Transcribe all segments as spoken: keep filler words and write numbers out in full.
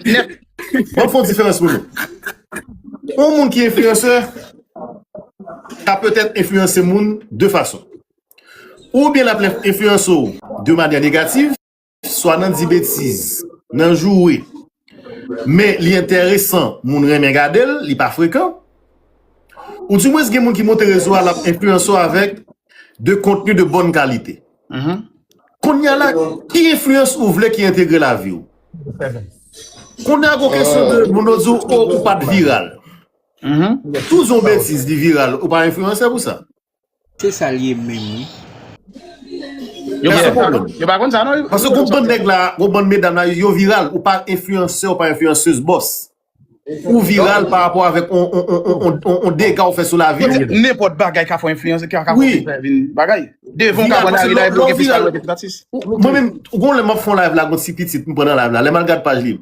nèt. Mwen fè yon diferans pou nou. Yon moun ki enfliyansè ka petèt enfliyanse moun de fason. Oubyen l ap enfliyanse w de manyè negatif, swa nan di betiz, nan joure. Men li enteresan, moun renmen gade l, li pa frekan. Ou di mwens gen moun ki monte rezo a, l ap enfliyanse w avèk de kontni de bòn kalite. Kounye a la, ki enfliyans ou vle ki entegre lavi w? Kounye a, gon kesyon de moun yo di w, "O, ou pa t viral." Tou zon betiz li viral, ou pa enfliyansè pou sa. Se sa l ye menm wi. Yo pa konn sa non. Paske gon bann nèg la, gon bann medam la, yo viral, ou pa enfliyansè, ou pa enfliyansèz bòs. Ou viral pa rapò avèk on, on, on, on, on, on dega ou fè sou lavi. Nenpòt bagay ka fè enfliyans, ka ka fè vin bagay. Devan w ka pran lari la, e bloke fis la, bloke tout atis. Mwen menm, ou gon lè m ap fè yon live la, gon ti pitit, m pran nan live la, lè m al gad paj li.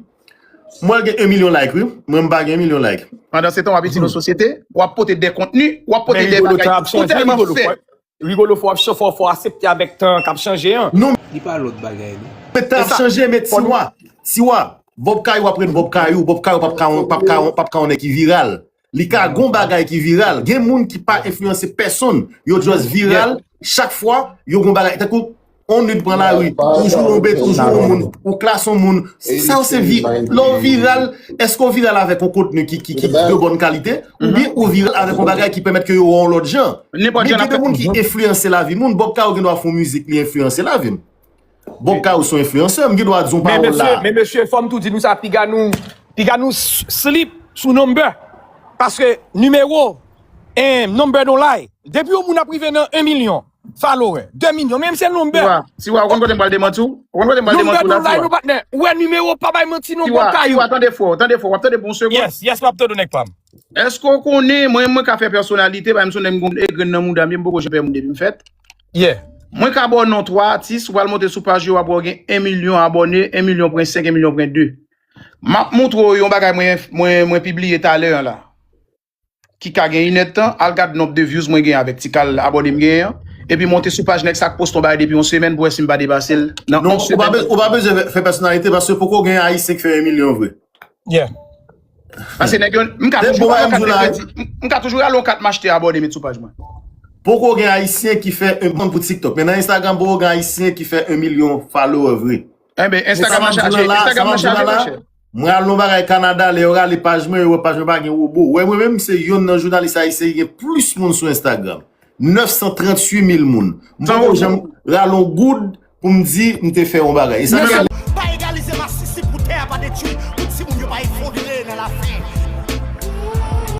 Mwen gen yon milyon like, wi. Mwen m pa gen yon milyon like. Pandan se tan, w ap itilize yon sosyete, w ap pote de kontni, w ap pote de bagay ki toutèlman fè. Rigolo, fò, fò, fò aksepte avèk tan k ap chanje an. Non. Li pa lòt bagay non. Men tan ap chanje, men Tiwa, Tiwa, Bob Kayou ap ret Bob Kayou, Bob Kayou p ap ka yon, p ap ka yon, p ap ka yon nèg ki viral. Li ka gon bagay ki viral. Gen moun ki pa enfliyanse pèsonn, yo just viral. Chak fwa yo gon bagay, tankou on nid pran lari, ou joure yon betiz, ou joure yon moun, ou klase yon moun, sa yo se vi. Lè w viral, èske w viral avèk yon kontni ki, ki, ki de bòn kalite, oubyen ou viral avèk yon bagay ki pèmèt ke yo wè w lòt jan? Men gen de moun ki enfliyanse lavi moun. Bob Kayou gen dwa fè yon mizik, li enfliyanse lavi m. Bob Kayou se yon enfliyansè, m gen dwa di yon pawòl la. Men mesye, fò m tou di nou sa, piga nou, piga nou sleep sou number. Paske nimewo, number don't lie. Depi yon moun ap rive nan en milyon follower, de milyon, menm se number. Tiwa, ou konn kote m pral demanti w? Ou konn kote m pral demanti w la, Tiwa? Ou wè nimewo pa bay manti non, Bob Kayou. Tiwa, tande fò, tande fò, w ap tande bon segonn. Yes, yes, m ap tande w, nèg pa m. Èske w konnen, mwen, mwen ka fè pèsonalite, pa m se yon nèg m gon egrenn nan mouda m, men m poko janm pè moun depi m fèt. Yeah. Mwen ka ba w non twa atis, ou pral monte sou paj yo, w ap wè w gen en milyon abòne, en milyon pwen senk, en milyon pwen de. M ap montre w yon bagay mwen, mwen, mwen pibliye talè an la. Ki ka gen inèdtan, al gad nonb de views mwen gen avèk ti kal abòne m genyen an. Epi monte sou paj nèg sa k poste yon bagay depi yon semèn pou wè si m pa depase l nan yon semèn. Non, ou pa bezwen fè pèsonalite paske poko gen Ayisyen k fè en milyon vre. Yeah. Paske nèg yo, m ka toujou rale yon kat m achte abòne met sou paj mwen. Poko gen Ayisyen ki fè en milyon pou TikTok, men nan Instagram poko gen Ayisyen ki fè en milyon follower vre. Enben, Instagram nan chaje, Instagram nan chaje, monchè. Mwen al nan bagay Kanada, lè yo rale paj mwen, yo wè paj mwen pa gen wobo. Wè mwen menm se youn nan jounalis ayisyen ki gen plis moun sou Instagram. Nèf san tranntuit mil moun. M poko janm rale yon goud pou m di m te fè yon bagay. E sa ki fè. Pa egalize masisi pou tè a pa detwi, pou timoun yo pa efondre nan lafen.